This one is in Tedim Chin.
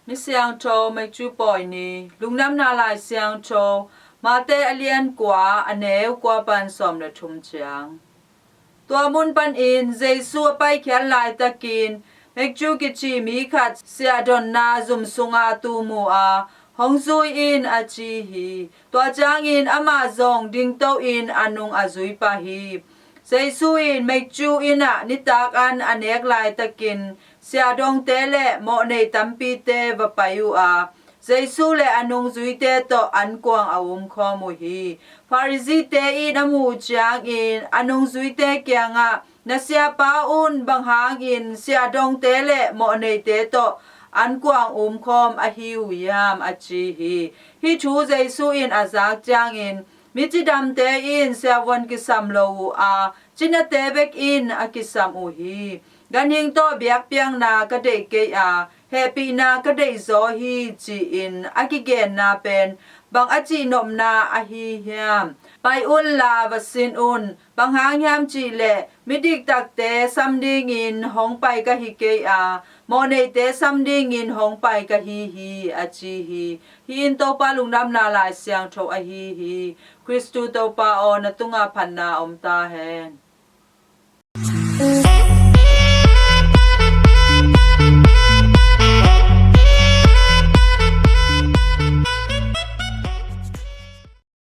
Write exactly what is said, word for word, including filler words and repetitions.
Mi Siangtho Matthew pawi ni. Lungdamna Lai Siangtho Matthew a lian kua, a neu kua pan sawm le thum ciang. Tua mun panin Jesu a paikhiat laitakin Matthew kici mi khat siahdonna zum sunga tuu mu a, "Hong zui in," a ci hi. Tua ciangin amah zong dingto in a nung a zui pah hi. Jesu in Matthew inn ah nitak an a nek laitakin siahdongte le mawhnei tampite va pai uh a, Jesu le a nungzuite tawh ankuang a umkhawm uh hi. Pharisee-te in a muh uh ciangin a nungzuite kiangah, "Na siapa un bang hangin siahdongte le mawhneite tawh ankuang umkhawm ahi uh hiam?" a ci hi. Hih thu Jesu in a zak ciangin, "Mi cidamte in siavuan kisam lo uh a, cinate bek in a kisam uh hi. Ganhing tawh biakpiakna ka deih kei a, hehpihna ka deih zaw hi," ci-in a kigenna pen bang a cihnopna ahi hiam? "Pai unla va sin un. Bang hang hiam cihleh, midiktakte sam dingin hong pai ka hi kei a, mawhneite sam dingin hong pai ka hi hi," a ci hi. Hih in Topa Lungdamna Lai Siangtho ahi hi. Khristu Topa aw, na tungah phatna om ta hen.